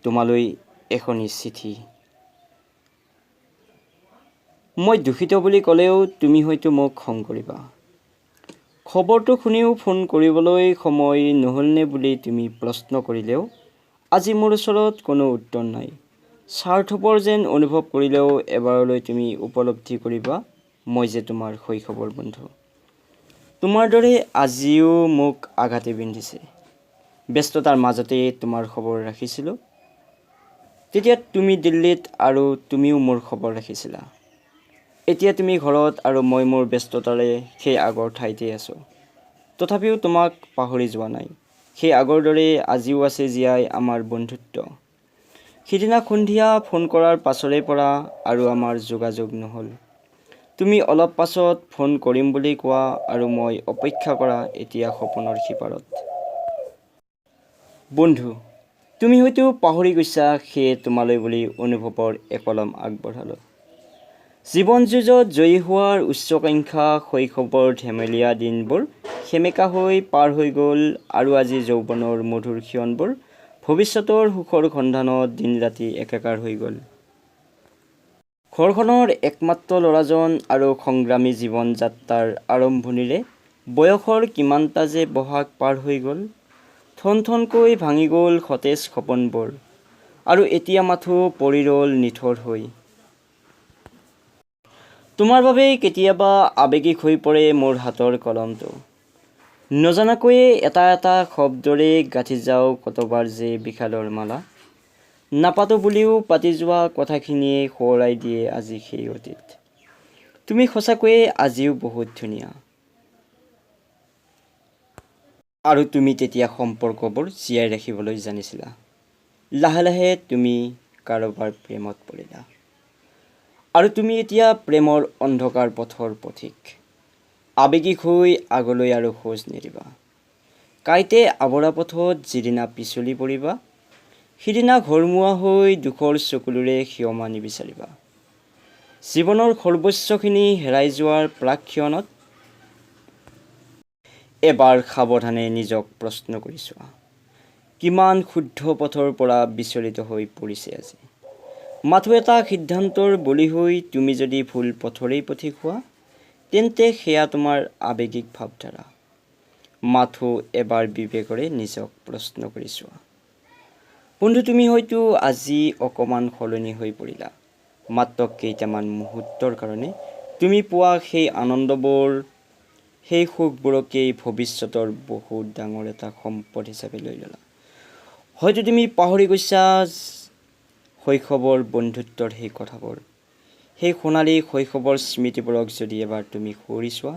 তোমালৈ এখনি চিঠি। মই দুখিত বুলি ক'লেও তুমি হয়তো মোক খং কৰিবা। খবৰটো শুনিও ফোন কৰিবলৈ সময় নহ'লনে বুলি তুমি প্ৰশ্ন কৰিলেও আজি মোৰ ওচৰত কোনো উত্তৰ নাই। স্বাৰ্থপৰ যেন অনুভৱ কৰিলেও এবাৰলৈ তুমি উপলব্ধি কৰিবা, মই যে তোমাৰ শৈশৱৰ বন্ধু। তোমাৰ দৰে আজিও মোক আঘাতে বিন্ধিছে। ব্যস্ততাৰ মাজতেই তোমাৰ খবৰ ৰাখিছিলোঁ। তেতিয়া তুমি দিল্লীত আৰু তুমিও মোৰ খবৰ ৰাখিছিলা। এতিয়া তুমি ঘৰত আৰু মই মোৰ ব্যস্ততাৰে সেই আগৰ ঠাইতেই আছোঁ। তথাপিও তোমাক পাহৰি যোৱা নাই। সেই আগৰ দৰেই আজিও আছে জীয়াই আমাৰ বন্ধুত্ব। সিদিনা সন্ধিয়া ফোন কৰাৰ পাছৰে পৰা আৰু আমাৰ যোগাযোগ নহ'ল। তুমি অলপ পাছত ফোন কৰিম বুলি কোৱা আৰু মই অপেক্ষা কৰা এতিয়া সপোনৰ সিপাৰত। বন্ধু, তুমি হয়তো পাহৰি গৈছা, সেয়ে তোমালৈ বুলি অনুভৱৰ একলম আগবঢ়ালোঁ। জীৱন যুঁজত জয়ী হোৱাৰ উচ্চাকাংক্ষা, শৈশৱৰ ধেমেলীয়া দিনবোৰ সেমেকা হৈ পাৰ হৈ গ'ল আৰু আজি যৌৱনৰ মধুৰ ক্ষণবোৰ ভৱিষ্যতৰ সুখৰ সন্ধানত দিন ৰাতি একাকাৰ হৈ গ'ল। ঘৰখনৰ একমাত্ৰ ল'ৰাজন আৰু সংগ্ৰামী জীৱন যাত্ৰাৰ আৰম্ভণিৰে বয়সৰ কিমানটা যে বহাগ পাৰ হৈ গ'ল। থন থনকৈ ভাঙি গ'ল সতেজ সপোনবোৰ আৰু এতিয়া মাথো পৰি ৰ'ল নিথৰ হৈ। তোমাৰ বাবেই কেতিয়াবা আৱেগিক হৈ পৰে মোৰ হাতৰ কলমটো। নজনাকৈয়ে এটা এটা শব্দৰে গাঁঠি যাওঁ কতবাৰ যে বিষাদৰ মালা। নাপাতো বুলিও পাতি যোৱা কথাখিনিয়ে সোঁৱৰাই দিয়ে আজি সেই অতীত। তুমি সঁচাকৈয়ে আজিও বহুত ধুনীয়া। আৰু তুমি তেতিয়া সম্পৰ্কবোৰ জীয়াই ৰাখিবলৈ জানিছিলা। লাহে লাহে তুমি কাৰোবাৰ প্ৰেমত পৰিলা আৰু তুমি এতিয়া প্ৰেমৰ অন্ধকাৰ পথৰ পথিক। আৱেগিক হৈ আগলৈ আৰু খোজ নিদিবা। কাঁইটে আৱৰা পথত যিদিনা পিছলি পৰিবা, সিদিনা ঘৰমুৱা হৈ দুখৰ চকুলোৰে ক্ষমা নিবিচাৰিবা। জীৱনৰ সৰ্বস্বখিনি হেৰাই যোৱাৰ প্ৰাকক্ষণত এবাৰ সাৱধানে নিজক প্ৰশ্ন কৰি চোৱা, কিমান শুদ্ধ পথৰ পৰা বিচলিত হৈ পৰিছে আজি? মাথো এটা সিদ্ধান্তৰ বলি হৈ তুমি যদি ভুল পথৰেই পথিক হোৱা, তেন্তে সেয়া তোমাৰ আৱেগিক ভাৱধাৰা। মাথো এবাৰ বিবেকৰে নিজক প্ৰশ্ন কৰি চোৱা। বন্ধু, তুমি হয়তো আজি অকণমান সলনি হৈ পৰিলা। মাত্ৰ কেইটামান মুহূৰ্তৰ কাৰণে তুমি পোৱা সেই আনন্দবোৰ, সেই সুখবোৰকেই ভৱিষ্যতৰ বহুত ডাঙৰ এটা সম্পদ হিচাপে লৈ ল'লা। হয়তো তুমি পাহৰি গৈছা শৈশৱৰ বন্ধুত্বৰ সেই কথাবোৰ। সেই সোণালী শৈশৱৰ স্মৃতিবোৰক যদি এবাৰ তুমি সুঁৱৰি চোৱা